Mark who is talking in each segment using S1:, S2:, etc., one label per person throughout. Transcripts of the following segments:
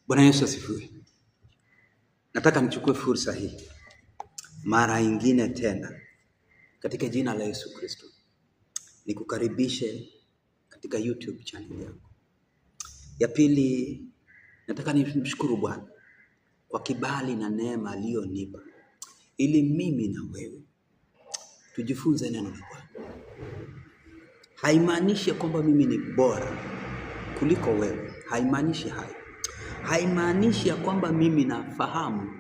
S1: Bwana Yesu asifiwe. Nataka nichukue fursa hii mara ingine tena katika jina la Yesu Kristo nikukaribishe katika YouTube channel yangu. Ya pili, nataka nimshukuru Bwana kwa kibali na neema aliyonipa ili mimi na wewe tujifunze neno la Bwana. Haimaanishi kwamba mimi ni bora kuliko wewe, haimaanishi hayo. Haimaanishi ya kwamba mimi nafahamu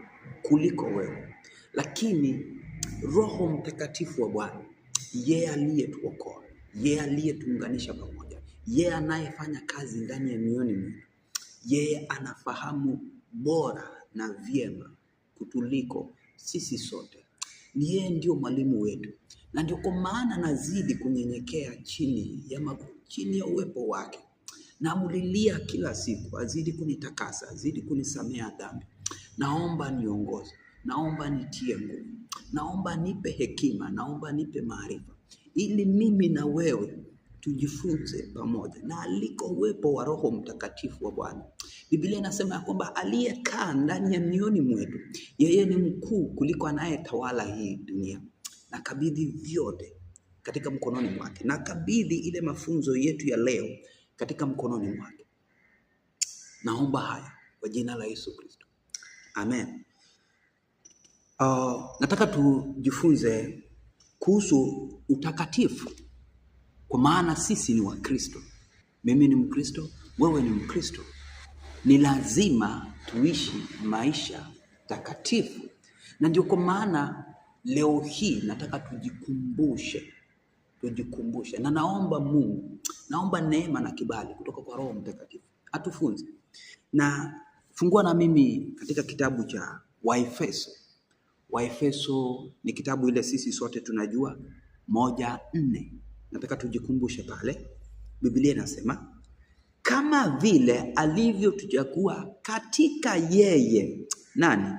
S1: kuliko wewe, lakini Roho Mtakatifu wa Bwana, yeye aliyetuokoa, yeye aliyetuunganisha pamoja, yeye anayefanya kazi ndani ya mioyoni mwetu, yeye anafahamu bora na vyema kutuliko sisi sote. Ni yeye ndio mwalimu wetu, na ndio kwa maana nazidi kunyenyekea chini ya uwepo wake. Namulilia kila siku, azidi kunitakasa, azidi kunisamea dhambi. Naomba niongoze, naomba nitie nguvu, naomba nipe hekima, naomba nipe maarifa, ili mimi na wewe tujifunze pamoja. Na aliko uwepo wa Roho Mtakatifu wa Bwana, Biblia inasema ya kwamba aliyekaa ndani ya mioyoni mwetu, yeye ni mkuu kuliko anayetawala hii dunia. Nakabidhi vyote katika mkononi mwake, nakabidhi ile mafunzo yetu ya leo katika mkononi mwake. Naomba haya kwa jina la Yesu Kristo, amen. Nataka tujifunze kuhusu utakatifu, kwa maana sisi ni Wakristo. Mimi ni Mkristo, wewe ni Mkristo. Ni lazima tuishi maisha takatifu, na ndio kwa maana leo hii nataka tujikumbushe, na naomba Mungu, naomba neema na kibali kutoka kwa Roho Mtakatifu atufunze. Na fungua na mimi katika kitabu cha Waefeso. Waefeso ni kitabu ile sisi sote tunajua, 1:4. Nataka tujikumbushe pale. Biblia inasema kama vile alivyotuchagua katika yeye, nani?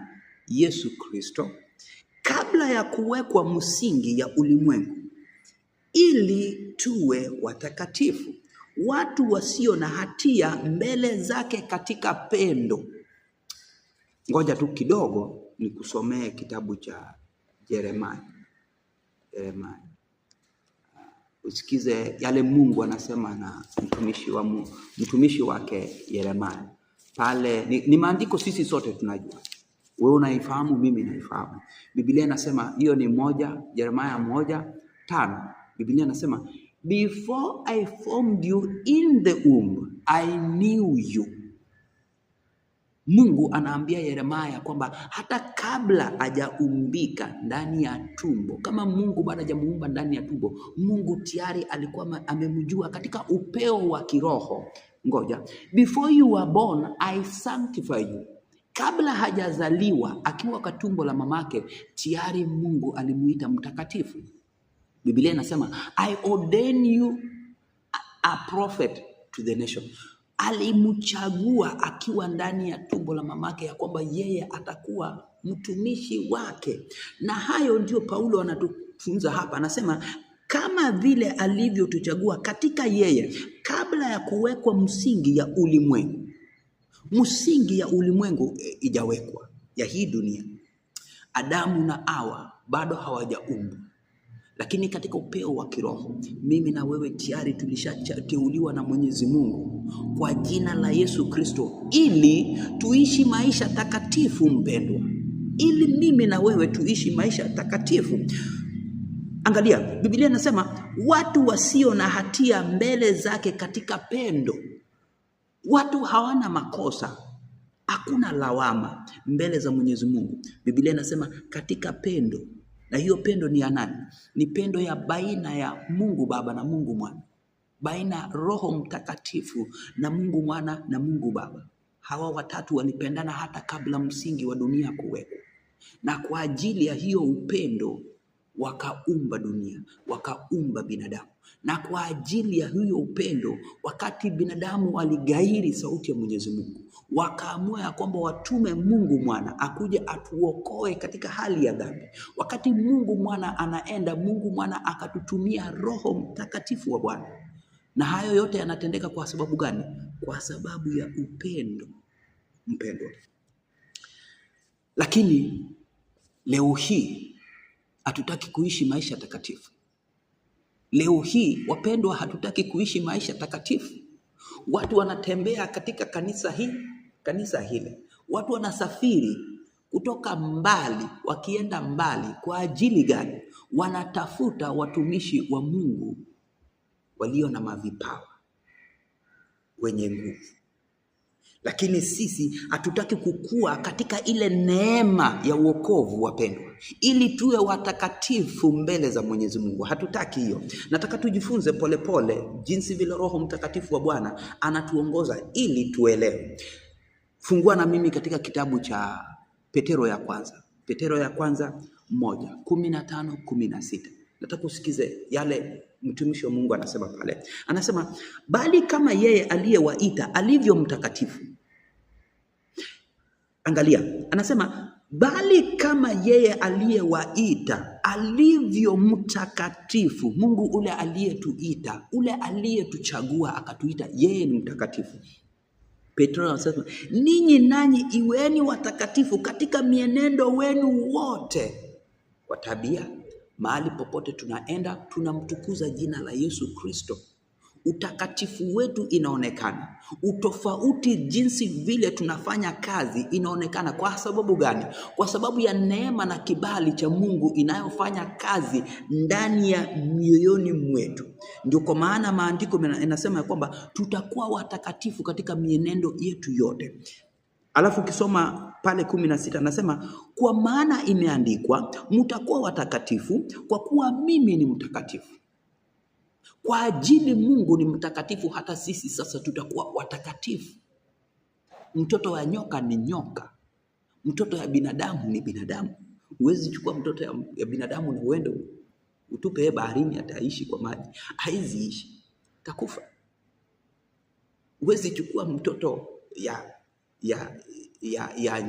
S1: Yesu Kristo, kabla ya kuwekwa msingi ya ulimwengu, ili tuwe watakatifu, watu wasio na hatia mbele zake katika pendo. Ngoja tu kidogo nikusomee kitabu cha Yeremia. Yeremia. Usikize yale Mungu anasema na mtumishi wake Yeremia. Pale ni maandiko sisi sote tunajua. Wewe unaifahamu, mimi naifahamu. Biblia inasema hiyo ni Yeremia 1:5. Biblia inasema before I formed you in the womb, I knew you. Mungu anaambia Yeremia kwamba hata kabla hajaumbika ndani ya tumbo, kama Mungu bado hajamuumba ndani ya tumbo, Mungu tayari alikuwa amemjua katika upeo wa kiroho. Ngoja, before you were born I sanctify you. Kabla hajazaliwa akiwa kwa tumbo la mamake, tayari Mungu alimuita mtakatifu. Biblia inasema I ordain you a prophet to the nation. Alimchagua akiwa ndani ya tumbo la mamake ya kwamba yeye atakuwa mtumishi wake. Na hayo ndio Paulo anatufunza hapa. Anasema kama vile alivyotuchagua katika yeye kabla ya kuwekwa msingi ya ulimwengu. Msingi ya ulimwengu ijawekwa, ya hii dunia. Adamu na Hawa bado hawajaumbwa. Lakini katika upeo wa kiroho, mimi na wewe tayari tulishateuliwa na Mwenyezi Mungu kwa jina la Yesu Kristo ili tuishi maisha takatifu, mpendwa. Ili mimi na wewe tuishi maisha takatifu. Angalia, Biblia inasema watu wasio na hatia mbele zake katika pendo. Watu hawana makosa, hakuna lawama mbele za Mwenyezi Mungu. Biblia inasema katika pendo. Na hiyo pendo ni ya nani? Ni pendo ya baina ya Mungu Baba na Mungu Mwana, baina Roho Mtakatifu na Mungu Mwana na Mungu Baba. Hawa watatu walipendana hata kabla msingi wa dunia kuwekwa. Na kwa ajili ya hiyo upendo wakaumba dunia, wakaumba binadamu. Na kwa ajili ya hiyo upendo, wakati binadamu waligairi sauti ya Mwenyezi Mungu, wakaamua ya kwamba watume Mungu Mwana akuje atuokoe katika hali ya dhambi. Wakati Mungu Mwana anaenda, Mungu Mwana akatutumia Roho Mtakatifu wa Bwana. Na hayo yote yanatendeka kwa sababu gani? Kwa sababu ya upendo. mpendwa. Lakini leo hii hatutaki kuishi maisha takatifu. Leo hii wapendwa, hatutaki kuishi maisha takatifu. Watu wanatembea katika kanisa hii, kanisa hile, watu wanasafiri kutoka mbali wakienda mbali. Kwa ajili gani? Wanatafuta watumishi wa Mungu walio na mavipawa, wenye nguvu. Lakini sisi hatutaki kukua katika ile neema ya uokovu, wapendwa, ili tuwe watakatifu mbele za Mwenyezi Mungu. Hatutaki hiyo. Nataka tujifunze polepole jinsi vile Roho Mtakatifu wa Bwana anatuongoza ili tuelewe. Fungua na mimi katika kitabu cha Petero ya kwanza, Petero ya kwanza 1:15-16. Nataka usikize yale mtumishi wa Mungu anasema pale. Anasema, bali kama yeye aliyewaita alivyo mtakatifu. Angalia, anasema bali kama yeye aliyewaita alivyo mtakatifu. Mungu ule aliyetuita, ule aliyetuchagua akatuita, yeye ni mtakatifu. Petro anasema ninyi nanyi iweni watakatifu katika mienendo wenu wote kwa tabia. Mahali popote tunaenda tunamtukuza jina la Yesu Kristo. Utakatifu wetu inaonekana, utofauti jinsi vile tunafanya kazi inaonekana. Kwa sababu gani? Kwa sababu ya neema na kibali cha Mungu inayofanya kazi ndani ya mioyoni mwetu. Ndio kwa maana maandiko inasema ya kwamba tutakuwa watakatifu katika mienendo yetu yote. Alafu ukisoma pale 16 anasema kwa maana imeandikwa, mtakuwa watakatifu kwa kuwa mimi ni mtakatifu. Kwa ajili Mungu ni mtakatifu, hata sisi sasa tutakuwa watakatifu. Mtoto wa nyoka ni nyoka, mtoto ya binadamu ni binadamu. Huwezi chukua mtoto ya binadamu na uende utupe baharini, ataishi kwa maji? Haizi ishi, takufa. Huwezi chukua mtoto ya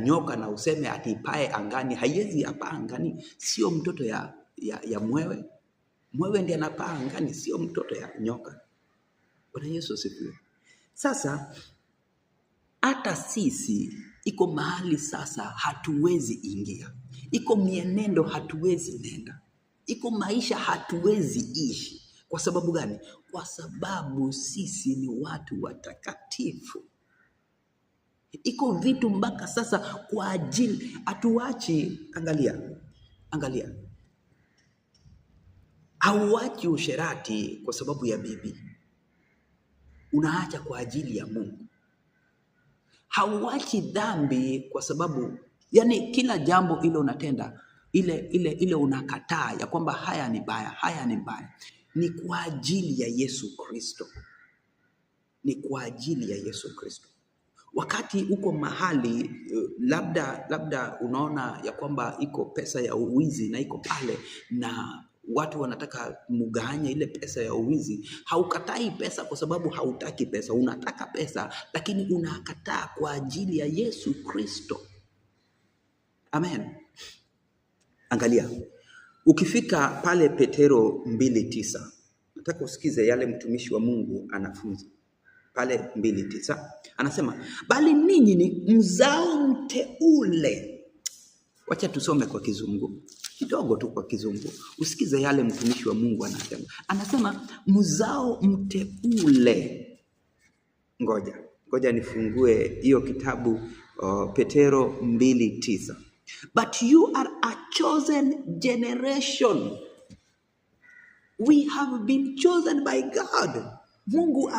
S1: nyoka na useme ati ipae angani, haiwezi apaa angani. Sio mtoto ya mwewe. Mwewe ndiye anapaa angani, sio mtoto ya nyoka. Bwana Yesu asifiwe. Sasa hata sisi iko mahali sasa hatuwezi ingia, iko mienendo hatuwezi nenda, iko maisha hatuwezi ishi. Kwa sababu gani? Kwa sababu sisi ni watu watakatifu. Iko vitu mpaka sasa kwa ajili hatuachi. Angalia, angalia, hauachi usherati kwa sababu ya bibi, unaacha kwa ajili ya Mungu. Hauachi dhambi kwa sababu, yani kila jambo ile unatenda ile unakataa ya kwamba haya ni baya, haya ni baya, ni kwa ajili ya Yesu Kristo, ni kwa ajili ya Yesu Kristo. Wakati uko mahali labda unaona ya kwamba iko pesa ya uwizi na iko pale na watu wanataka mugawanye ile pesa ya uwizi, haukatai pesa kwa sababu hautaki pesa, unataka pesa, lakini unakataa kwa ajili ya Yesu Kristo. Amen. Angalia, ukifika pale Petero 2:9, nataka usikize yale mtumishi wa Mungu anafunza pale 2:9, anasema bali ninyi ni mzao mteule. Wacha tusome kwa Kizungu kidogo tu, kwa Kizungu usikize yale mtumishi wa Mungu anasema. Anasema mzao mteule. Ngoja nifungue hiyo kitabu, Petero 2:9. But you are a chosen generation. We have been chosen by God. Mungu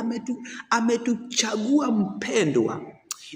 S1: ametuchagua mpendwa,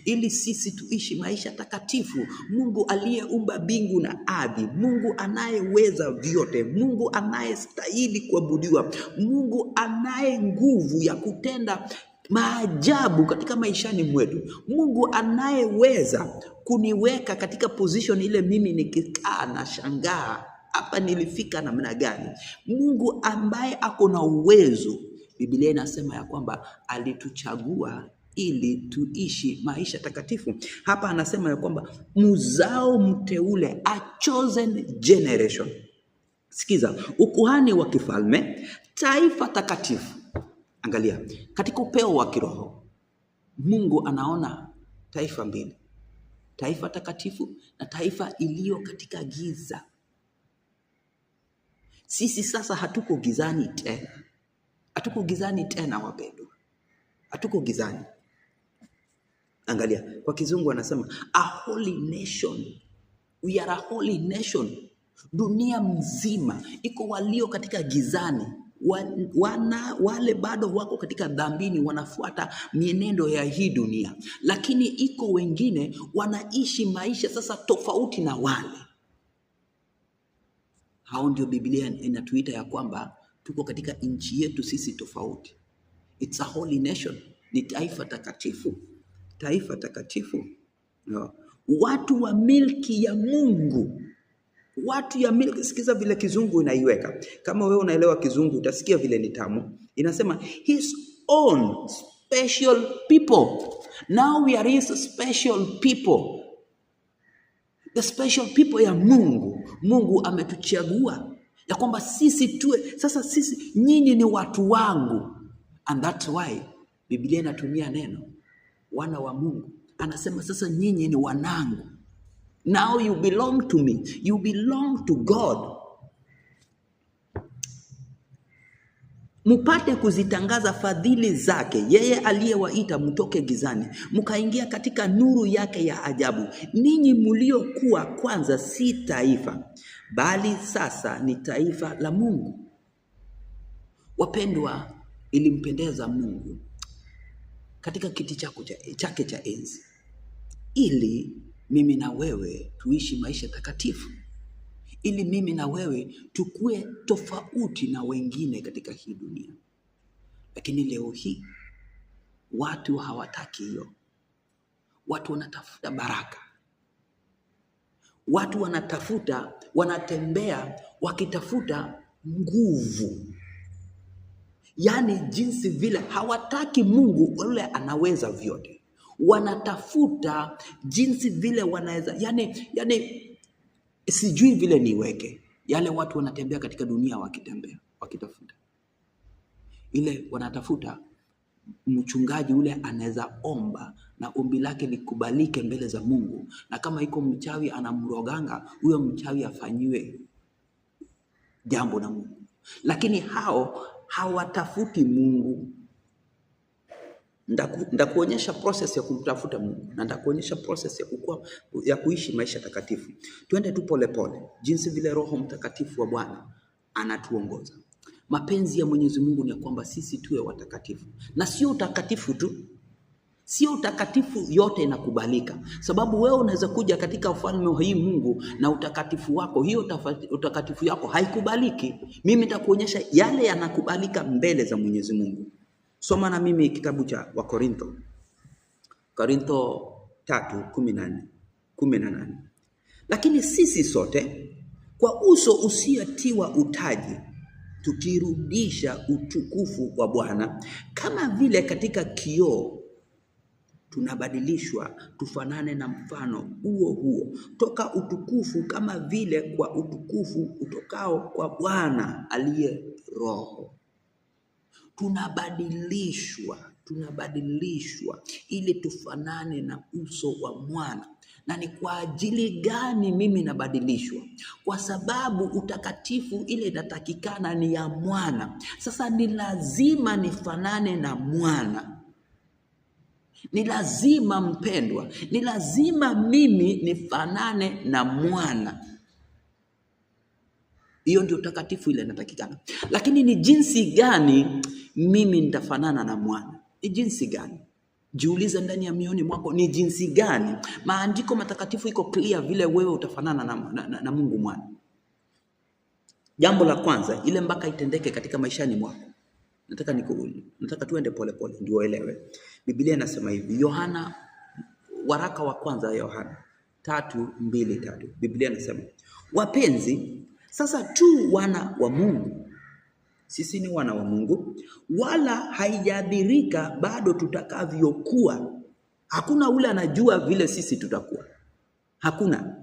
S1: ili sisi tuishi maisha takatifu. Mungu aliyeumba mbingu na ardhi, Mungu anayeweza vyote, Mungu anayestahili kuabudiwa, Mungu anaye nguvu ya kutenda maajabu katika maishani mwetu, Mungu anayeweza kuniweka katika position ile mimi nikikaa na shangaa hapa nilifika namna gani. Mungu ambaye ako na uwezo. Biblia inasema ya kwamba alituchagua ili tuishi maisha takatifu. Hapa anasema ya kwamba mzao mteule, a chosen generation. Sikiza, ukuhani wa kifalme, taifa takatifu. Angalia, katika upeo wa kiroho Mungu anaona taifa mbili. Taifa takatifu na taifa iliyo katika giza. Sisi sasa hatuko gizani tena, hatuko gizani tena wapendwa, hatuko gizani. Angalia, kwa kizungu anasema a holy nation. We are a holy nation. Dunia mzima iko walio katika gizani, wale bado wako katika dhambini, wanafuata mienendo ya hii dunia, lakini iko wengine wanaishi maisha sasa tofauti na wale. Hao ndio Biblia inatuita ya kwamba tuko katika nchi yetu sisi tofauti. It's a holy nation, ni taifa takatifu, taifa takatifu no. Watu wa milki ya Mungu, watu ya milki. Sikiza vile kizungu inaiweka. Kama wewe unaelewa kizungu utasikia vile ni tamu. Inasema his own special people. Now we are his special people, the special people ya Mungu. Mungu ametuchagua ya kwamba sisi tuwe sasa, sisi nyinyi ni watu wangu, and that's why Biblia inatumia neno wana wa Mungu. Anasema sasa nyinyi ni wanangu, now you belong to me, you belong to God, mupate kuzitangaza fadhili zake yeye aliyewaita mtoke gizani mkaingia katika nuru yake ya ajabu. Ninyi mliokuwa kwanza si taifa, bali sasa ni taifa la Mungu. Wapendwa, ilimpendeza Mungu katika kiti chake cha enzi ili mimi na wewe tuishi maisha takatifu, ili mimi na wewe tukue tofauti na wengine katika hii dunia. Lakini leo hii watu hawataki hiyo. Watu wanatafuta baraka, watu wanatafuta, wanatembea wakitafuta nguvu, yaani jinsi vile hawataki Mungu yule anaweza vyote, wanatafuta jinsi vile wanaweza, yani sijui vile niweke yale. Watu wanatembea katika dunia wakitembea wakitafuta ile, wanatafuta mchungaji ule anaweza omba na ombi lake likubalike mbele za Mungu, na kama iko mchawi anamroganga huyo mchawi afanyiwe jambo na Mungu, lakini hao hawatafuti Mungu. Ndakuonyesha process ya kumtafuta Mungu na ndakuonyesha process ya kukua, ya kuishi maisha takatifu. Twende tu polepole, jinsi vile Roho Mtakatifu wa Bwana anatuongoza. Mapenzi ya Mwenyezi Mungu ni ya kwamba sisi tuwe watakatifu, na sio utakatifu tu, sio utakatifu yote inakubalika, sababu wewe unaweza kuja katika ufalme wa hii Mungu na utakatifu wako, hiyo utakatifu yako haikubaliki. Mimi nitakuonyesha yale yanakubalika mbele za Mwenyezi Mungu. Soma na mimi kitabu cha Wakorintho, Korintho 3:14, 18. Lakini sisi sote kwa uso usiotiwa utaji tukirudisha utukufu wa Bwana kama vile katika kioo tunabadilishwa tufanane na mfano huo huo toka utukufu kama vile kwa utukufu utokao kwa Bwana aliye Roho. Tunabadilishwa ili tufanane na uso wa mwana. Na ni kwa ajili gani mimi nabadilishwa? Kwa sababu utakatifu ile inatakikana ni ya mwana. Sasa ni lazima nifanane na mwana. Ni lazima mpendwa, ni lazima mimi nifanane na mwana. Hiyo ndio utakatifu ile inatakikana. Lakini ni jinsi gani mimi nitafanana na mwana? Ni jinsi gani? Jiulize ndani ya mioyoni mwako, ni jinsi gani? Maandiko matakatifu iko clear vile wewe utafanana na Mungu mwana. Jambo la kwanza ile mpaka itendeke katika maishani mwako, nataka tuende polepole ndio uelewe. Biblia inasema hivi, Yohana, waraka wa kwanza Yohana 3:2-3. Biblia inasema, wapenzi, sasa tu wana wa Mungu, sisi ni wana wa Mungu, wala haijadhirika bado tutakavyokuwa. Hakuna ule anajua vile sisi tutakuwa. Hakuna.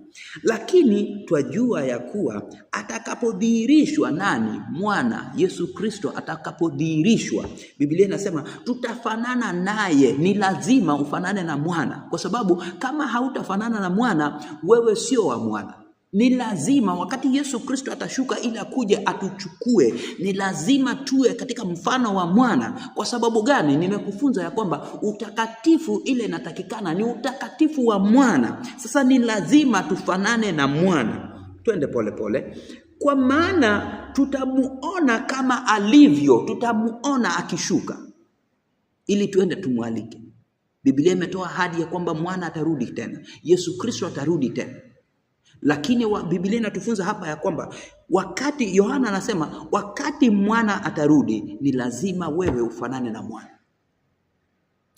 S1: Lakini twajua ya kuwa atakapodhihirishwa nani? Mwana Yesu Kristo atakapodhihirishwa, Biblia inasema tutafanana naye. Ni lazima ufanane na mwana, kwa sababu kama hautafanana na mwana, wewe sio wa mwana. Ni lazima wakati Yesu Kristo atashuka ili akuje atuchukue, ni lazima tuwe katika mfano wa mwana. Kwa sababu gani? Nimekufunza ya kwamba utakatifu ile inatakikana ni utakatifu wa mwana. Sasa ni lazima tufanane na mwana. Twende polepole pole. Kwa maana tutamuona kama alivyo, tutamuona akishuka, ili tuende tumwalike. Biblia imetoa ahadi ya kwamba mwana atarudi tena, Yesu Kristo atarudi tena. Lakini Biblia inatufunza hapa ya kwamba wakati Yohana anasema wakati mwana atarudi, ni lazima wewe ufanane na mwana.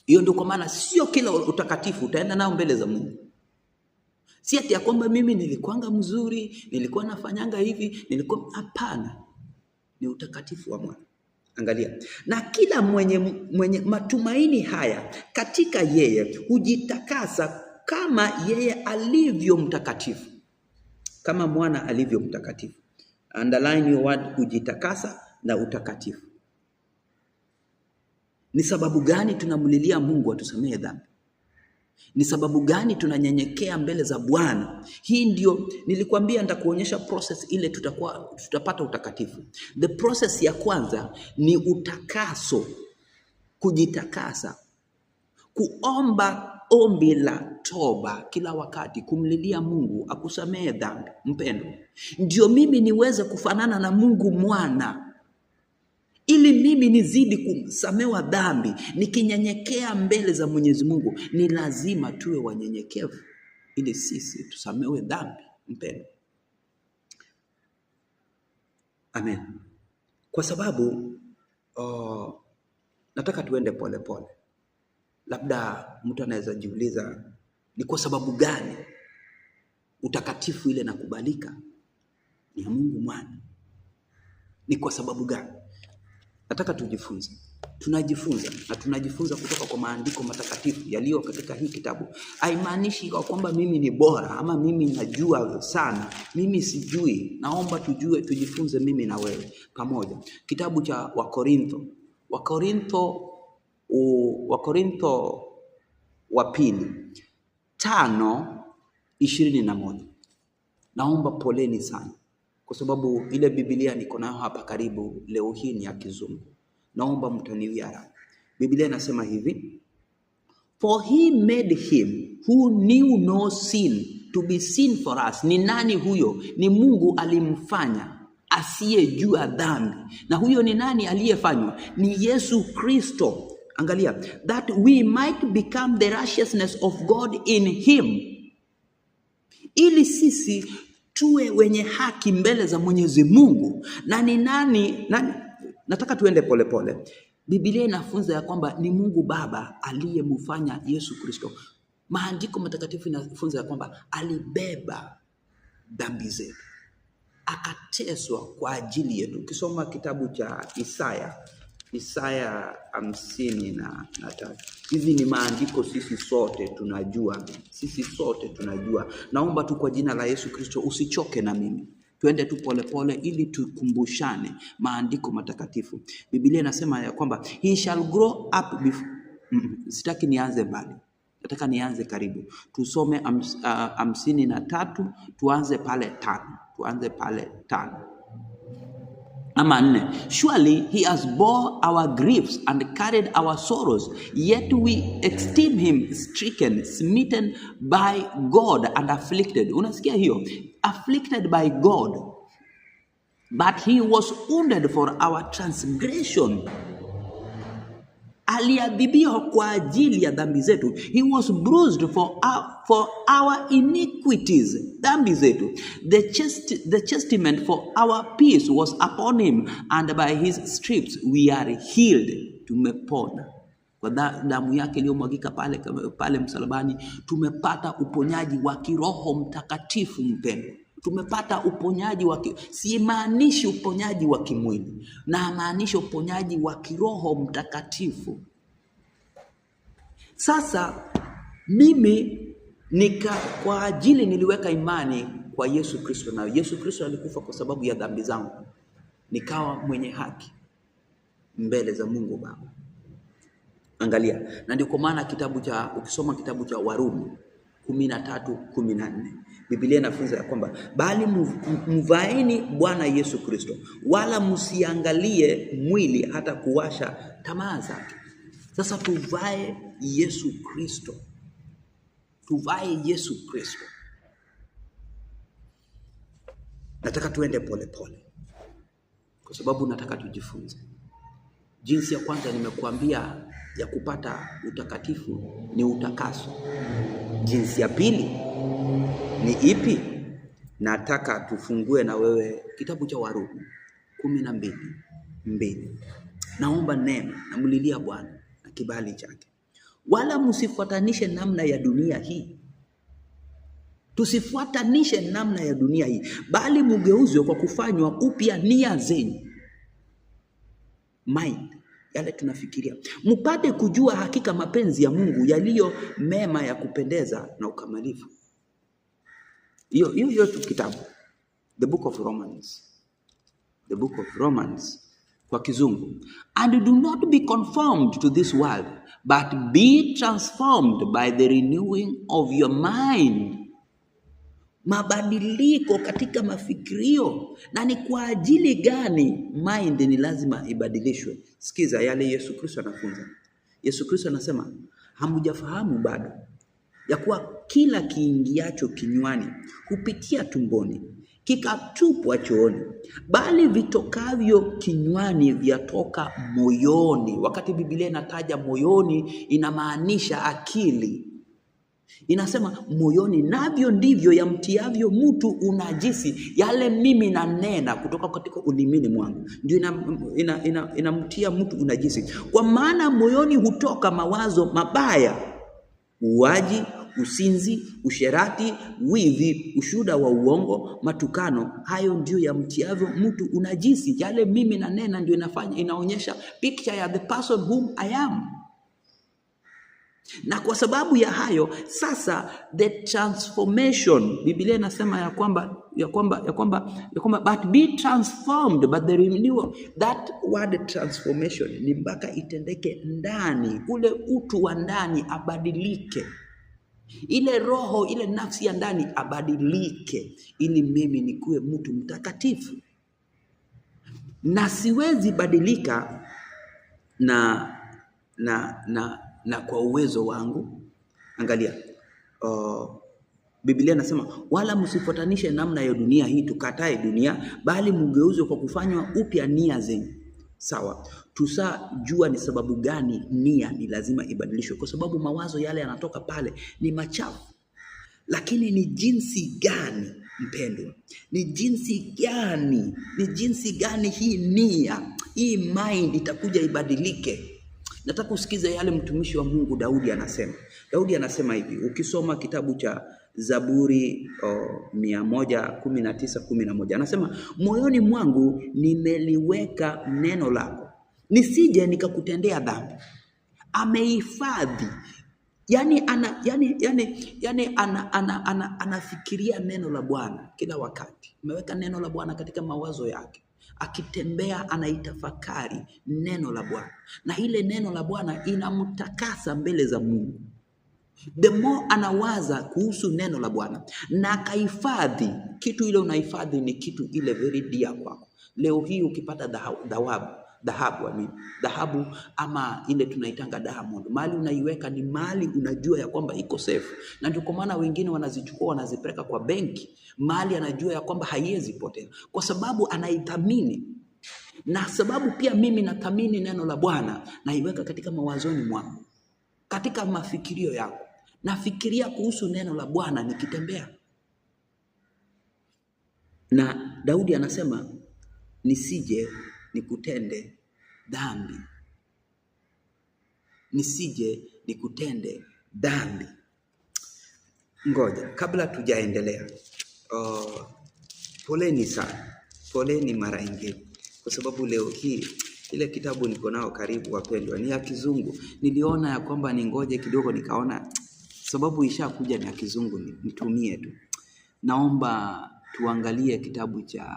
S1: Hiyo ndio kwa maana sio kila utakatifu utaenda nao mbele za Mungu. Si ati ya kwamba mimi nilikuanga mzuri, nilikuwa nafanyanga hivi, nilikuwa hapana. Ni utakatifu wa mwana. Angalia, na kila mwenye matumaini haya katika yeye hujitakasa kama yeye alivyo mtakatifu, kama mwana alivyo mtakatifu. Underline your word, kujitakasa na utakatifu. Ni sababu gani tunamlilia Mungu atusamehe dhambi? Ni sababu gani tunanyenyekea mbele za Bwana? Hii ndio nilikwambia nitakuonyesha process ile tutapata utakatifu. The process ya kwanza ni utakaso, kujitakasa, kuomba ombi la toba kila wakati, kumlilia Mungu akusamehe dhambi. Mpendo, ndio mimi niweze kufanana na Mungu mwana, ili mimi nizidi kusamewa dhambi. Nikinyenyekea mbele za Mwenyezi Mungu, ni lazima tuwe wanyenyekevu ili sisi tusamewe dhambi. Mpendo, amen. Kwa sababu nataka tuende polepole. Labda mtu anaweza jiuliza ni kwa sababu gani utakatifu ile nakubalika ni ya Mungu mwana? Ni kwa sababu gani? Nataka tujifunze. Tunajifunza na tunajifunza kutoka kwa maandiko matakatifu yaliyo katika hii kitabu. Haimaanishi kwa kwamba mimi ni bora ama mimi najua sana. Mimi sijui. Naomba tujue, tujifunze mimi na wewe pamoja. Kitabu cha Wakorintho. Wakorintho wa pili 5:21. Naomba poleni sana kwa sababu ile Biblia niko nayo hapa karibu leo hii ni ya Kizungu. Naomba mtaniwia radhi. Biblia inasema hivi: For he made him who knew no sin to be sin for us. Ni nani huyo? Ni Mungu alimfanya asiyejua dhambi. Na huyo ni nani aliyefanywa? Ni Yesu Kristo. Angalia, that we might become the righteousness of God in him, ili sisi tuwe wenye haki mbele za Mwenyezi Mungu. Na ni nani, nani? Nataka tuende polepole. Biblia inafunza ya kwamba ni Mungu Baba aliyemfanya Yesu Kristo. Maandiko matakatifu inafunza ya kwamba alibeba dhambi zetu, akateswa kwa ajili yetu. Ukisoma kitabu cha Isaya, Isaya 53. Hizi ni maandiko sisi sote tunajua, sisi sote tunajua. Naomba tu kwa jina la Yesu Kristo usichoke na mimi. Tuende tu polepole ili tukumbushane maandiko matakatifu. Biblia inasema ya kwamba he shall grow up before. Sitaki nianze mbali. Nataka nianze karibu. Tusome 53, tuanze pale 5. Tuanze pale 5. Ama 4. Surely he has bore our griefs and carried our sorrows, yet we esteem him stricken, smitten by God and afflicted. Unasikia hiyo? Afflicted by God. But he was wounded for our transgression. Aliadhibiwa kwa ajili ya dhambi zetu. He was bruised for our iniquities, dhambi zetu. The chastisement for our peace was upon him, and by his stripes we are healed. Tumepona kwa damu yake iliyomwagika pale msalabani. Tumepata uponyaji wa kiroho mtakatifu. Mpendwa, tumepata uponyaji wa simaanishi uponyaji wa kimwili, na maanisha uponyaji wa kiroho mtakatifu. Sasa mimi Nika kwa ajili niliweka imani kwa Yesu Kristo, na Yesu Kristo alikufa kwa sababu ya dhambi zangu, nikawa mwenye haki mbele za Mungu Baba. Angalia, na ndio kwa maana kitabu cha ukisoma kitabu cha Warumi 13:14 Biblia inafunza ya kwamba bali mvaeni Bwana Yesu Kristo, wala msiangalie mwili hata kuwasha tamaa zake. Sasa tuvae Yesu Kristo, tuvae Yesu Kristo. Nataka tuende polepole, kwa sababu nataka tujifunze. Jinsi ya kwanza nimekuambia ya kupata utakatifu ni utakaso. Jinsi ya pili ni ipi? Nataka tufungue na wewe kitabu cha Warumi 12:2. Naomba neema, namlilia Bwana na kibali chake. Wala msifuatanishe namna ya dunia hii, tusifuatanishe namna ya dunia hii, bali mugeuzwe kwa kufanywa upya nia zenyu, mind, yale tunafikiria, mpate kujua hakika mapenzi ya Mungu yaliyo mema, ya kupendeza na ukamilifu. Hiyo hiyo hiyo tu kitabu, the book of Romans, the book of Romans kwa Kizungu, and do not be conformed to this world but be transformed by the renewing of your mind. Mabadiliko katika mafikirio. Na ni kwa ajili gani mind ni lazima ibadilishwe? Sikiza yale Yesu Kristo anafunza. Yesu Kristo anasema hamjafahamu bado ya kuwa kila kiingiacho kinywani hupitia tumboni kikatupwa chooni, bali vitokavyo kinywani vyatoka moyoni. Wakati Biblia inataja moyoni, inamaanisha akili. Inasema moyoni, navyo ndivyo yamtiavyo mtu unajisi. Yale mimi nanena kutoka katika ulimini mwangu ndio inamtia ina mtu unajisi, kwa maana moyoni hutoka mawazo mabaya, uuaji, usinzi, usherati, wivi, ushuhuda wa uongo, matukano. Hayo ndio yamtiavyo mtu unajisi. Yale mimi nanena ndio inafanya, inaonyesha picture ya the person whom I am. Na kwa sababu ya hayo sasa, the transformation, Biblia inasema ya kwamba but be transformed by the renewal. That word transformation ni mpaka itendeke ndani, ule utu wa ndani abadilike, ile roho, ile nafsi ya ndani abadilike, ili mimi nikuwe mtu mtakatifu, na siwezi badilika na kwa uwezo wangu. Angalia, Biblia nasema wala msifuatanishe namna ya dunia hii, tukatae dunia, bali mgeuzwe kwa kufanywa upya nia zenu. Sawa, tushajua ni sababu gani nia ni lazima ibadilishwe, kwa sababu mawazo yale yanatoka pale ni machafu. Lakini ni jinsi gani mpendwa, ni jinsi gani, ni jinsi gani hii nia, hii mind itakuja ibadilike? Nataka usikize yale mtumishi wa Mungu Daudi anasema. Daudi anasema hivi, ukisoma kitabu cha Zaburi 119:11 anasema, moyoni mwangu nimeliweka neno lako, nisije nikakutendea dhambi. Amehifadhi, yani ana, yani, yani, yani ana, ana, ana, anafikiria neno la Bwana kila wakati. Ameweka neno la Bwana katika mawazo yake, akitembea anaitafakari neno la Bwana, na ile neno la Bwana inamtakasa mbele za Mungu. The more anawaza kuhusu neno la Bwana na akahifadhi kitu, ile unahifadhi ni kitu ile very dear kwako. Leo hii ukipata dhahabu, I mean, dhahabu ama ile tunaitanga diamond, mali unaiweka ni mali unajua ya kwamba iko safe, na ndio kwa maana wengine wanazichukua wanazipeleka kwa benki, mali anajua ya kwamba haiwezi potea kwa sababu anaithamini. Na sababu pia mimi nathamini neno la Bwana, naiweka katika mawazoni mwangu, katika mafikirio yangu, nafikiria kuhusu neno la Bwana nikitembea. Na Daudi anasema nisije nikutende dhambi, nisije nikutende dhambi. Ngoja kabla tujaendelea, poleni sana, poleni mara ingine, kwa sababu leo hii ile kitabu niko nao karibu, wapendwa, ni ya Kizungu. Niliona ya kwamba ningoje kidogo, nikaona Sababu ishakuja ni ya Kizungu, nitumie tu. Naomba tuangalie kitabu cha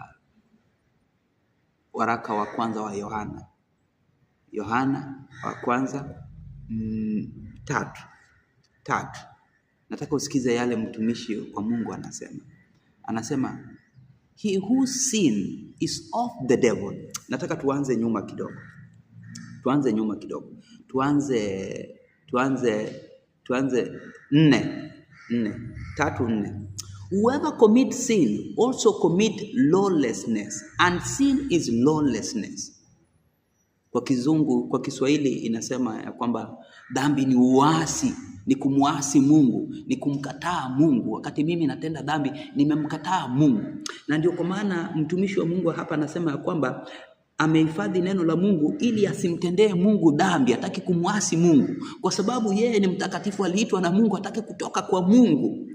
S1: waraka wa kwanza wa Yohana, Yohana wa kwanza 3:3. Nataka usikize yale mtumishi wa Mungu anasema. Anasema, he who sin is of the devil. Nataka tuanze nyuma kidogo. Tuanze nyuma kidogo. Tuanze 4:4, 3:4. Whoever commits sin also commit lawlessness, and sin is lawlessness. Kwa Kizungu, kwa Kiswahili inasema ya kwamba dhambi ni uasi, ni kumwasi Mungu, ni kumkataa Mungu. Wakati mimi natenda dhambi, nimemkataa Mungu. Na ndio kwa maana mtumishi wa Mungu hapa anasema ya kwamba amehifadhi neno la Mungu ili asimtendee Mungu dhambi, hataki kumwasi Mungu, kwa sababu yeye ni mtakatifu, aliitwa na Mungu, hataki kutoka kwa Mungu.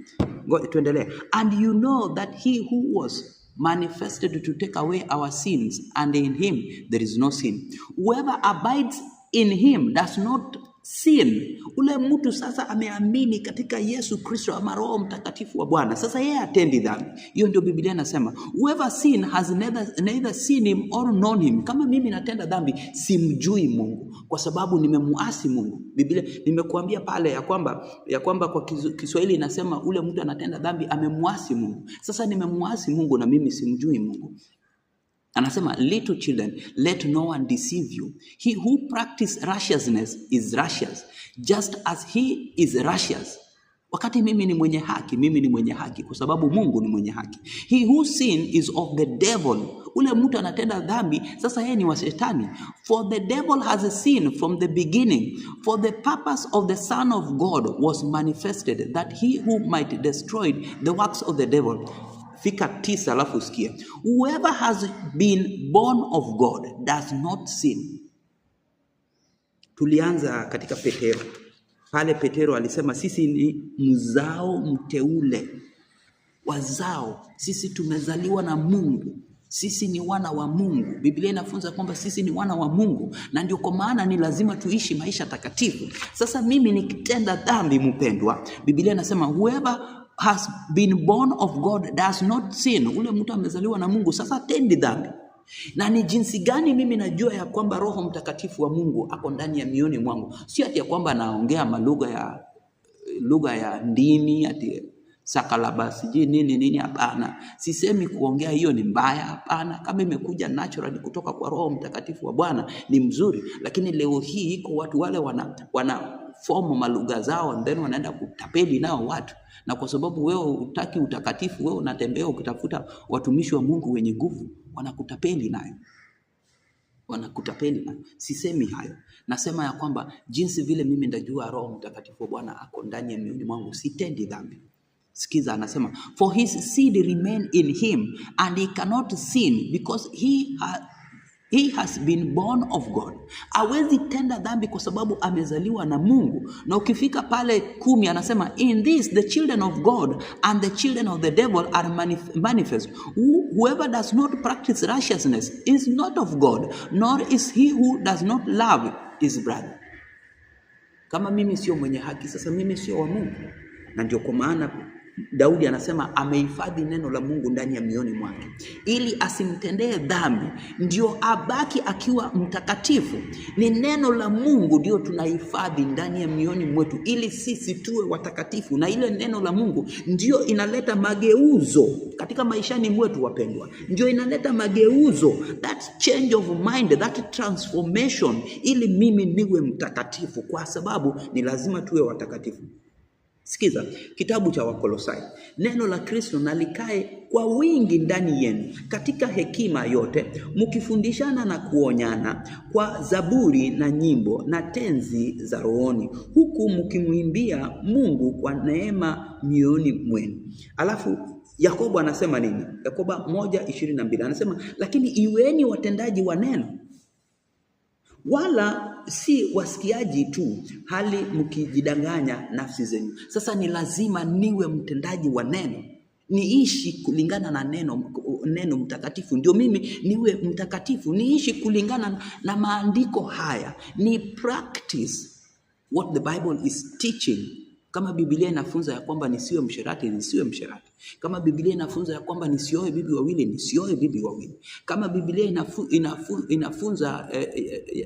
S1: Ngoja tuendelee. And you know that he who was manifested to take away our sins, and in him there is no sin. Whoever abides in him does not sin. Ule mtu sasa ameamini katika Yesu Kristo ama Roho Mtakatifu wa Bwana, sasa yeye hatendi dhambi. Hiyo ndio Biblia inasema, whoever sin has neither seen him or known him. Kama mimi natenda dhambi, simjui Mungu kwa sababu nimemuasi Mungu. Biblia nimekuambia pale ya kwamba kwa Kiswahili inasema ule mtu anatenda dhambi amemuasi Mungu. Sasa nimemuasi Mungu na mimi simjui Mungu. Anasema, little children, let no one deceive you. He who practices righteousness is righteous, just as he is righteous. Wakati mimi ni mwenye haki, mimi ni mwenye haki kwa sababu Mungu ni mwenye haki. He who sin is of the devil. Ule mtu anatenda dhambi, sasa yeye ni wa shetani. For the devil has sinned from the beginning. For the purpose of the Son of God was manifested, that he who might destroy the works of the devil. Fika 9 alafu usikie. Whoever has been born of God does not sin. Tulianza katika Petero. Pale Petero alisema sisi ni mzao mteule, wazao, sisi tumezaliwa na Mungu, sisi ni wana wa Mungu. Biblia inafunza kwamba sisi ni wana wa Mungu, na ndio kwa maana ni lazima tuishi maisha takatifu. Sasa mimi nikitenda dhambi, mpendwa, Biblia inasema whoever has been born of God does not sin. Ule mtu amezaliwa na Mungu, sasa hatendi dhambi. Na ni jinsi gani mimi najua ya kwamba Roho Mtakatifu wa Mungu ako ndani ya mioni mwangu? Si ati ya kwamba naongea malugha lugha ya ndimi ati sakalaba sijui nini nini. Hapana, sisemi kuongea hiyo ni mbaya, hapana. Kama imekuja naturally kutoka kwa Roho Mtakatifu wa Bwana ni mzuri, lakini leo hii iko watu wale wana fomu malugha zao and then wanaenda kutapeli nao watu, na kwa sababu wewe hutaki utakatifu, wewe unatembea ukitafuta watumishi wa Mungu wenye nguvu, wanakutapeli nayo. Wanakutapeli nayo. Sisemi hayo, nasema ya kwamba jinsi vile mimi ndajua Roho Mtakatifu wa Bwana ako ndani ya mioyoni mwangu, sitendi dhambi. Sikiza, anasema for his seed remain in him and he cannot sin because he has been born of God. Hawezi tenda dhambi kwa sababu amezaliwa na Mungu. Na ukifika pale 10 anasema in this the children of God and the children of the devil are manifest. Whoever does not practice righteousness is not of God, nor is he who does not love his brother. Kama mimi sio mwenye haki, sasa mimi sio wa Mungu. Na ndio kwa maana Daudi anasema amehifadhi neno la Mungu ndani ya mioni mwake ili asimtendee dhambi, ndio abaki akiwa mtakatifu. Ni neno la Mungu ndio tunahifadhi ndani ya mioni mwetu ili sisi tuwe watakatifu, na ile neno la Mungu ndio inaleta mageuzo katika maishani mwetu, wapendwa. Ndio inaleta mageuzo, that change of mind, that transformation, ili mimi niwe mtakatifu, kwa sababu ni lazima tuwe watakatifu. Sikiza kitabu cha Wakolosai, neno la Kristo na likae kwa wingi ndani yenu katika hekima yote, mkifundishana na kuonyana kwa zaburi na nyimbo na tenzi za rohoni, huku mkimwimbia Mungu kwa neema mioyoni mwenu. Alafu Yakobo anasema nini? Yakobo 1:22 anasema, lakini iweni watendaji wa neno, wala si wasikiaji tu, hali mkijidanganya nafsi zenu. Sasa ni lazima niwe mtendaji wa neno, niishi kulingana na neno mtakatifu, ndio mimi niwe mtakatifu, niishi kulingana na maandiko haya, ni practice what the Bible is teaching. Kama Biblia inafunza ya kwamba nisiwe msherati, nisiwe msherati. Kama Biblia inafunza ya kwamba nisioe bibi wawili, nisioe bibi wawili. Kama Biblia inafunza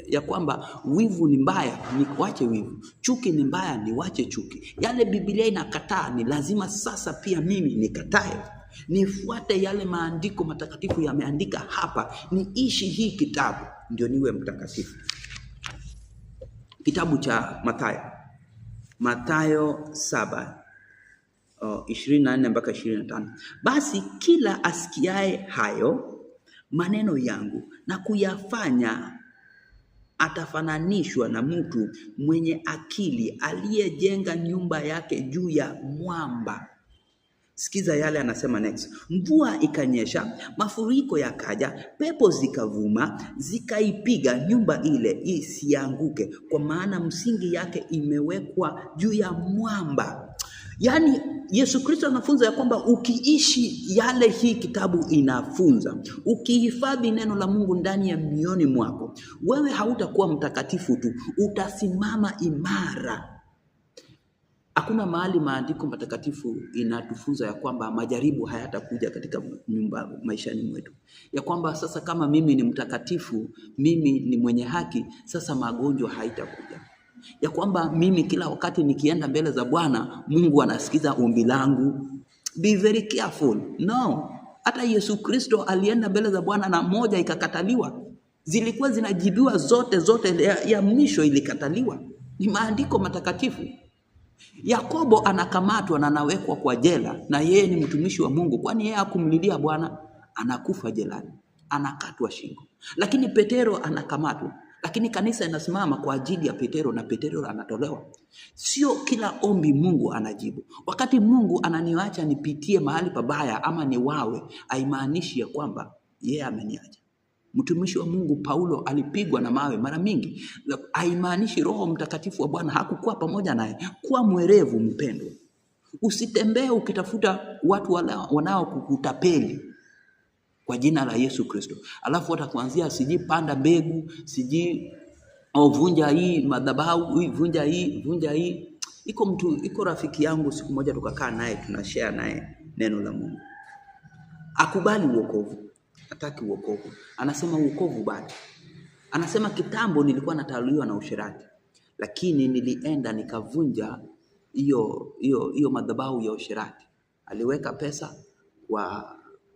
S1: ya kwamba wivu ni mbaya, niwache wivu. Chuki ni mbaya, niwache chuki. Yale Biblia inakataa, ni lazima sasa pia mimi nikatae. Nifuate yale maandiko matakatifu yameandika hapa, niishi hii kitabu ndio niwe mtakatifu. Kitabu cha Mathayo, Mathayo 7:24 mpaka 25. Basi kila asikiaye hayo maneno yangu na kuyafanya atafananishwa na mtu mwenye akili aliyejenga nyumba yake juu ya mwamba. Sikiza yale anasema next. Mvua ikanyesha, mafuriko yakaja, pepo zikavuma, zikaipiga nyumba ile isianguke, kwa maana msingi yake imewekwa juu ya mwamba. Yaani Yesu Kristo anafunza ya kwamba ukiishi yale hii kitabu inafunza, ukihifadhi neno la Mungu ndani ya mioyoni mwako, wewe hautakuwa mtakatifu tu, utasimama imara. Hakuna mahali maandiko matakatifu inatufunza ya kwamba majaribu hayatakuja katika nyumba maishani mwetu, ya kwamba sasa kama mimi ni mtakatifu, mimi ni mwenye haki, sasa magonjwa haitakuja, ya kwamba mimi kila wakati nikienda mbele za Bwana Mungu anasikiza ombi langu. Be very careful. No, hata Yesu Kristo alienda mbele za Bwana na moja ikakataliwa, zilikuwa zinajibiwa zote zote, ya mwisho ilikataliwa. Ni maandiko matakatifu. Yakobo anakamatwa na anawekwa kwa jela, na yeye ni mtumishi wa Mungu, kwani yeye hakumlilia Bwana? Anakufa jelani, anakatwa shingo. Lakini Petero anakamatwa, lakini kanisa inasimama kwa ajili ya Petero na Petero anatolewa. Sio kila ombi Mungu anajibu. Wakati Mungu ananiacha nipitie mahali pabaya ama niwawe, haimaanishi ya kwamba yeye ameniacha. Mtumishi wa Mungu Paulo alipigwa na mawe mara mingi, haimaanishi Roho Mtakatifu wa Bwana hakukuwa pamoja naye. Kuwa mwerevu mpendwa, usitembee ukitafuta watu wanaokukutapeli kwa jina la Yesu Kristo, alafu watakuanzia sijui panda mbegu, sijui vunja hii madhabahu, hii vunja hii, vunja hii. Iko mtu, iko rafiki yangu, siku moja tukakaa naye tunashare naye neno la Mungu, akubali wokovu, hataki wokovu, anasema wokovu bado. Anasema kitambo nilikuwa natawaliwa na usherati, lakini nilienda nikavunja hiyo madhabahu ya usherati. Aliweka pesa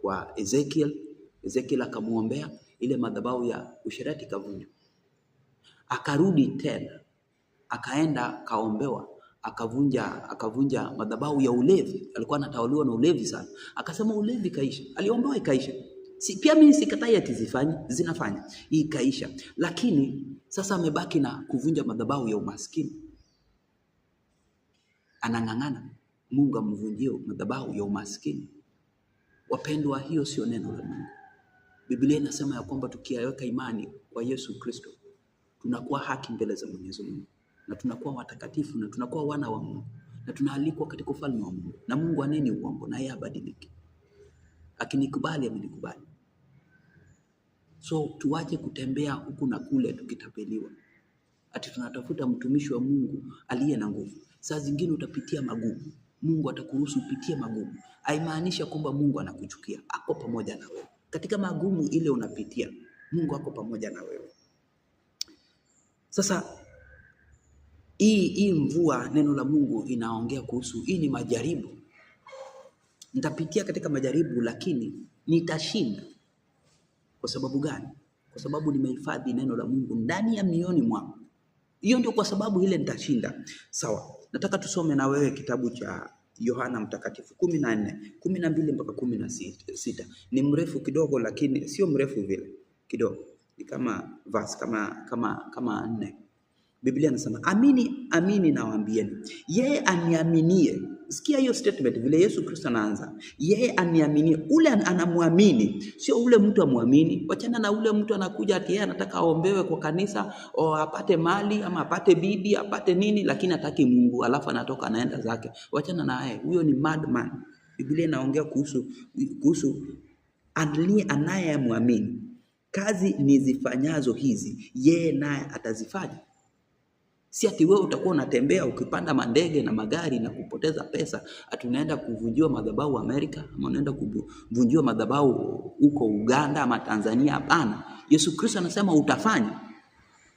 S1: kwa Ezekiel, Ezekiel akamuombea, ile madhabahu ya usherati ikavunjwa. Akarudi tena akaenda kaombewa, akavunja madhabahu ya ulevi. Alikuwa anatawaliwa na ulevi sana, akasema ulevi kaisha, aliombewa ikaisha. Si, pia mimi sikatai ati zifanye, zinafanya hii ikaisha, lakini sasa amebaki na kuvunja madhabahu ya umaskini. Anang'ang'ana Mungu amvunjie madhabahu ya umaskini. Wapendwa, hiyo sio neno la Mungu. Biblia inasema ya kwamba tukiweka imani kwa Yesu Kristo tunakuwa haki mbele za Mwenyezi Mungu, na tunakuwa watakatifu, na tunakuwa wana wa Mungu, na tunaalikwa katika ufalme wa Mungu. Na Mungu haneni uongo, na yeye habadiliki. Akinikubali amenikubali. So tuache kutembea huku na kule tukitapeliwa, ati tunatafuta mtumishi wa Mungu aliye na nguvu. Saa zingine utapitia magumu, Mungu atakuruhusu upitie magumu. Haimaanisha kwamba Mungu anakuchukia, ako pamoja na wewe katika magumu ile unapitia. Mungu ako pamoja na wewe. Sasa hii mvua, neno la Mungu inaongea kuhusu hii ni majaribu. Nitapitia katika majaribu, lakini nitashinda. Kwa sababu gani? Kwa sababu nimehifadhi neno la Mungu ndani ya mioyoni mwangu. Hiyo ndio kwa sababu ile nitashinda. Sawa, nataka tusome na wewe kitabu cha Yohana Mtakatifu 14:12 mpaka 16. Ni mrefu kidogo, lakini sio mrefu vile, kidogo ni kama verse kama 4. Biblia inasema, amini amini nawaambieni, yeye aniaminie. Sikia hiyo statement vile Yesu Kristo anaanza, yeye aniaminie. Ule anamwamini, sio ule mtu amwamini. Wachana na ule mtu anakuja ati yeye anataka aombewe kwa kanisa o apate mali ama apate bibi apate nini, lakini hataki Mungu, alafu anatoka anaenda zake. Wachana naye, huyo ni madman. Biblia inaongea kuhusu anayemwamini. Kazi nizifanyazo hizi, yeye naye atazifanya. Si ati wewe utakuwa unatembea ukipanda mandege na magari na kupoteza pesa, ati unaenda kuvunjiwa madhabahu Amerika ama unaenda kuvunjiwa madhabahu huko Uganda ama Tanzania. Hapana, Yesu Kristo anasema utafanya.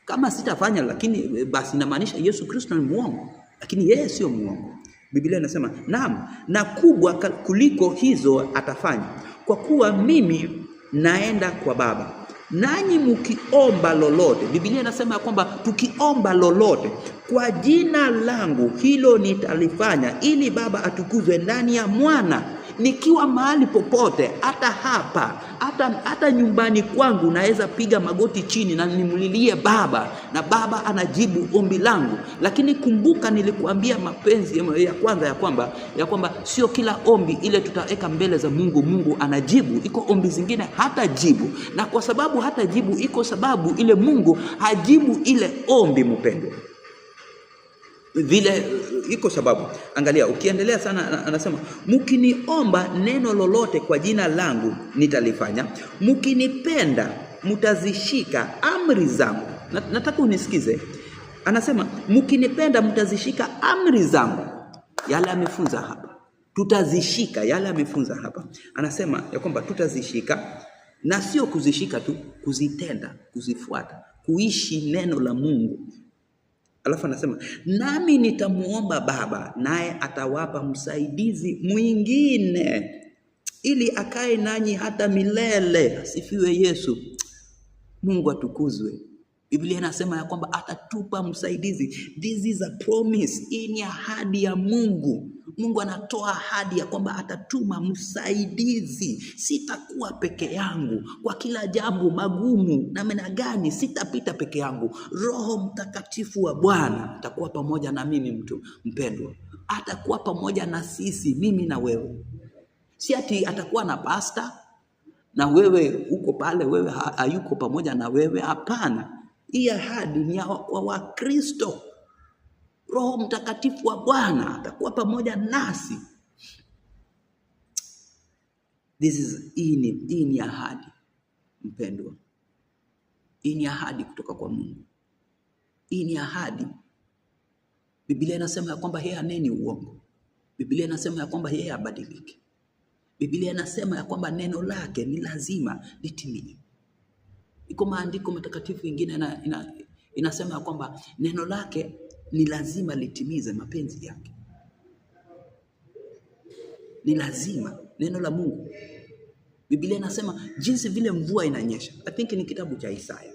S1: Kama sitafanya, lakini basi inamaanisha Yesu Kristo ni muongo, lakini yeye sio muongo. Biblia inasema naam, na kubwa kuliko hizo atafanya, kwa kuwa mimi naenda kwa Baba. Nanyi mkiomba lolote, Biblia inasema ya kwamba tukiomba lolote kwa jina langu, hilo nitalifanya, ili Baba atukuzwe ndani ya Mwana. Nikiwa mahali popote, hata hapa, hata nyumbani kwangu, naweza piga magoti chini na nimlilie Baba, na Baba anajibu ombi langu. Lakini kumbuka, nilikuambia mapenzi ya kwanza ya kwamba sio kila ombi ile tutaweka mbele za Mungu, Mungu anajibu. Iko ombi zingine hatajibu, na kwa sababu hatajibu, iko sababu ile Mungu hajibu ile ombi, mpendwa. Vile iko sababu. Angalia, ukiendelea sana, anasema mkiniomba neno lolote kwa jina langu nitalifanya, mkinipenda mtazishika amri zangu. Nataka unisikize. Anasema mkinipenda mtazishika amri zangu. Yale amefunza hapa, tutazishika. Yale amefunza hapa, anasema ya kwamba tutazishika, na sio kuzishika tu, kuzitenda, kuzifuata, kuishi neno la Mungu. Alafu anasema nami nitamuomba Baba, naye atawapa msaidizi mwingine, ili akae nanyi hata milele. Asifiwe Yesu. Mungu atukuzwe. Biblia inasema ya kwamba atatupa msaidizi. This is a promise. Hii ni ahadi ya Mungu. Mungu anatoa ahadi ya kwamba atatuma msaidizi. Sitakuwa peke yangu kwa kila jambo magumu namna gani, sitapita peke yangu. Roho Mtakatifu wa Bwana atakuwa pamoja na mimi, mtu mpendwa, atakuwa pamoja na sisi, mimi na wewe. Si ati atakuwa na pasta na wewe uko pale, wewe hayuko pamoja na wewe. Hapana, hii ahadi ni kwa Wakristo. Roho Mtakatifu wa Bwana atakuwa pamoja nasi. Hii ni ahadi mpendwa. Hii ni ahadi kutoka kwa Mungu. Hii ni ahadi. Biblia inasema ya kwamba yeye haneni uongo. Biblia inasema ya kwamba yeye habadiliki. Biblia inasema ya kwamba neno lake ni lazima litimie. Iko maandiko matakatifu ingine inasema ya kwamba neno lake ni lazima litimize mapenzi yake. Ni lazima neno la Mungu. Biblia inasema jinsi vile mvua inanyesha. I think ni kitabu cha Isaya.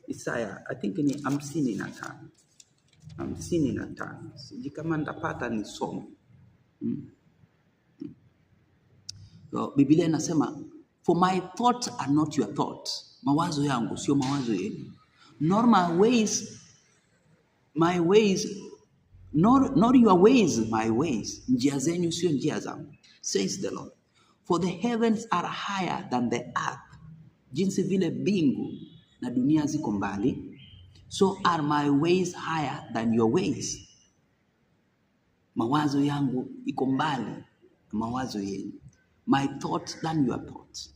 S1: Isaya, I think ni 55. 55. Sijui kama nitapata nisome. So, Biblia inasema for my thoughts are not your thoughts. Mawazo yangu sio mawazo yenu. Nor my ways, my ways, nor your ways my ways. Njia zenyu sio njia zangu, says the Lord. For the heavens are higher than the earth. Jinsi vile mbingu na dunia ziko mbali, so are my ways higher than your ways. Mawazo yangu iko mbali na mawazo yenu. My thoughts than your thoughts.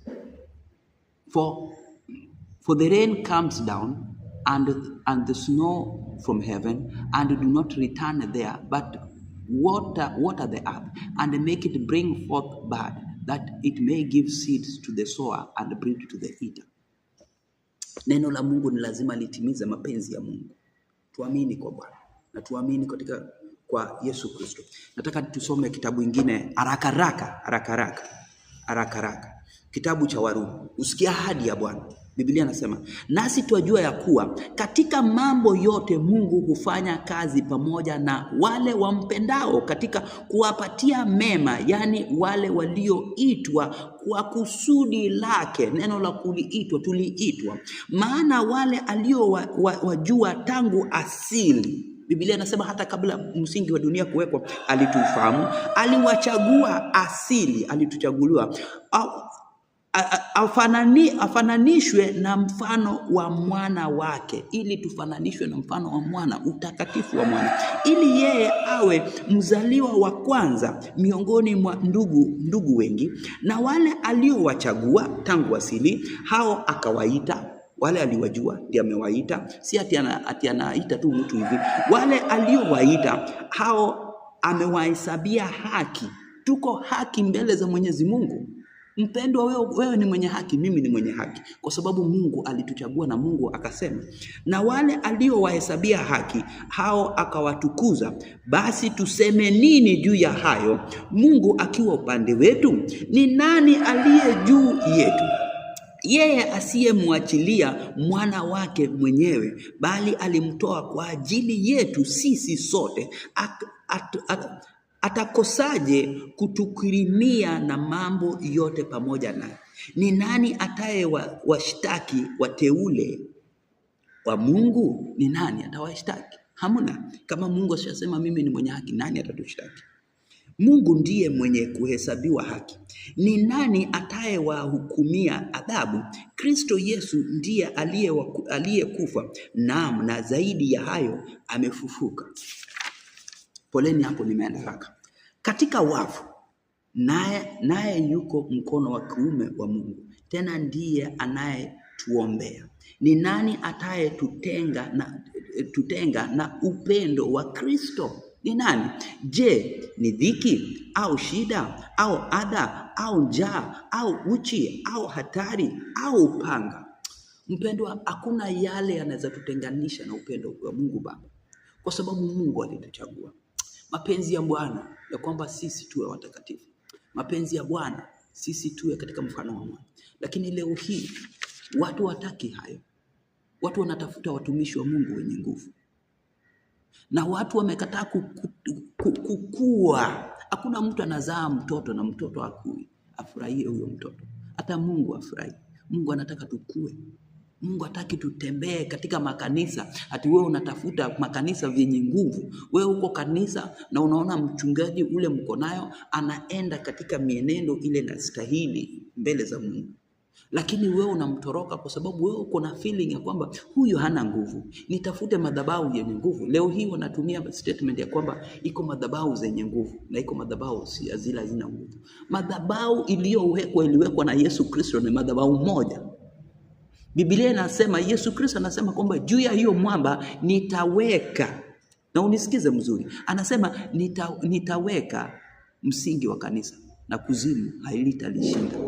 S1: For the rain comes down and the snow from heaven, and do not return there, but water the earth, and make it bring forth bud, that it may give seeds to the sower and bread to the eater. Neno la Mungu ni lazima litimize mapenzi ya Mungu. Tuamini kwa Bwana na tuamini katika kwa Yesu Kristo. Nataka tusome kitabu ingine haraka haraka, haraka haraka, haraka haraka. Kitabu cha Warumi. Usikie ahadi ya Bwana. Biblia inasema, nasi twajua ya kuwa katika mambo yote Mungu hufanya kazi pamoja na wale wampendao katika kuwapatia mema, yani wale walioitwa kwa kusudi lake. Neno la kuliitwa, tuliitwa. Maana wale aliowajua tangu asili, Biblia inasema hata kabla msingi wa dunia kuwekwa alitufahamu, aliwachagua asili, alituchaguliwa afananishwe na mfano wa mwana wake, ili tufananishwe na mfano wa mwana, utakatifu wa mwana, ili yeye awe mzaliwa wa kwanza miongoni mwa ndugu wengi. Na wale aliowachagua tangu asili, hao akawaita, Wale aliwajua ndiye amewaita, si ati anaita tu mtu hivi. Wale aliowaita hao amewahesabia haki. Tuko haki mbele za Mwenyezi Mungu. Mpendwa, wewe ni mwenye haki, mimi ni mwenye haki, kwa sababu Mungu alituchagua na Mungu akasema, na wale aliowahesabia haki hao akawatukuza. Basi tuseme nini juu ya hayo? Mungu akiwa upande wetu, ni nani aliye juu yetu? Yeye asiyemwachilia mwana wake mwenyewe, bali alimtoa kwa ajili yetu sisi sote, atakosaje kutukirimia na mambo yote pamoja naye? Ni nani ataye washtaki wateule wa Mungu? Ni nani atawashtaki? Hamna. Kama Mungu ashasema mimi ni mwenye haki, nani atatushtaki? Mungu ndiye mwenye kuhesabiwa haki. Ni nani atayewahukumia adhabu? Kristo Yesu ndiye aliyekufa, naam, na zaidi ya hayo amefufuka. Poleni hapo, nimeenda haraka. Katika wafu, naye yuko mkono wa kuume wa Mungu, tena ndiye anayetuombea. Ni nani atayetutenga na upendo wa Kristo? Ni nani? Je, ni dhiki au shida au adha au njaa au uchi au hatari au upanga? Mpendwa, hakuna yale yanaweza tutenganisha na upendo wa Mungu Baba, kwa sababu Mungu alituchagua. Mapenzi ya Bwana ya kwamba sisi tuwe watakatifu, mapenzi ya Bwana sisi tuwe katika mfano wa mwana. Lakini leo hii watu wataki hayo. Watu wanatafuta watumishi wa Mungu wenye nguvu, na watu wamekataa kukua. Hakuna mtu anazaa mtoto na mtoto akui afurahie huyo mtoto, hata Mungu afurahi. Mungu anataka tukue. Mungu hataki tutembee katika makanisa ati wewe unatafuta makanisa vyenye nguvu. Wewe uko kanisa na unaona mchungaji ule mko nayo anaenda katika mienendo ile inastahili mbele za Mungu, lakini wewe unamtoroka kwa sababu wewe uko na feeling ya kwamba huyu hana nguvu, nitafute madhabahu yenye nguvu. Leo hii wanatumia statement ya kwamba iko madhabahu zenye nguvu na iko madhabahu si zile hazina nguvu. Madhabahu iliyowekwa iliwekwa na Yesu Kristo ni madhabahu moja. Biblia inasema, Yesu Kristo anasema kwamba juu ya hiyo mwamba nitaweka, na unisikize mzuri, anasema nitaweka msingi wa kanisa na kuzimu haitalishinda.